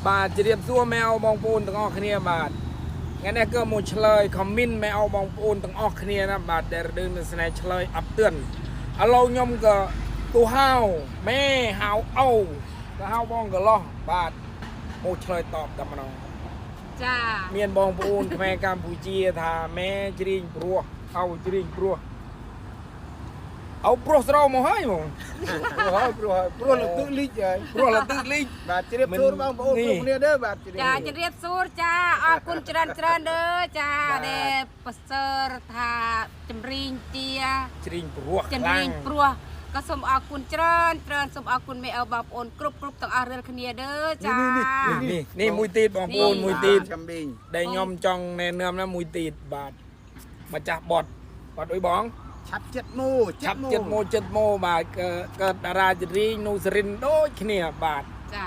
បាទជម្រាបសួរម៉ែអូបងប្អូនទាំងអស់គ្នាបាទថ្ងៃនេះក៏មកឆ្លើយ comment ម៉ែអូបងប្អូនទាំងអស់គ្នាណាបាទដែលរដឹងនឹងស្នេហ៍ឆ្លើយអត់ទឿនឥឡូវខ្ញុំក៏ទូហៅម៉ែហៅអូក៏ហៅបងកន្លោះបាទមកឆ្លើយតបតែម្ដង ចា មានបងប្អូនខ្មែរកម្ពុជាថាម៉ែច្រៀងព្រោះអោច្រៀងព្រោះអោព្រោះស្រោមកហើយហ្មង ព្រោះហើយព្រោះហើយព្រោះលទឹកលីចហើយ ព្រោះលទឹកលីច បាទជ្រាបសួរបងប្អូន នេះ គ្រប់គ្នាเด้อបាទជ្រាប ចាជម្រាបសួរចាអរគុណច្រើនច្រើនเด้อចាដែលប្រសើរថាចម្រៀងជា ច្រៀងព្រោះ ចម្រៀ ខ្លាំង ងព្រោះក៏សូមអរគុណច្រើនច្រើនសូមអរគុណមេឪបងប្អូនគ្រប់គ្រប់ទាំងអស់រាល់គ្នាเด้อចា នេះនេះមួយទៀតបងប្អូនមួយទៀត ចាំប៊ីង ដែលខ្ញុំចង់ណែនាំណាមួយទៀតបាទម្ចាស់បត់បត់អុយបង ឆាប់ចិត្តមូ ឆាប់ចិត្តម៉ូចិត្តម៉ូបាទកើតកើតតារាចម្រៀងនូសរិនដូចគ្នាបាទ ចា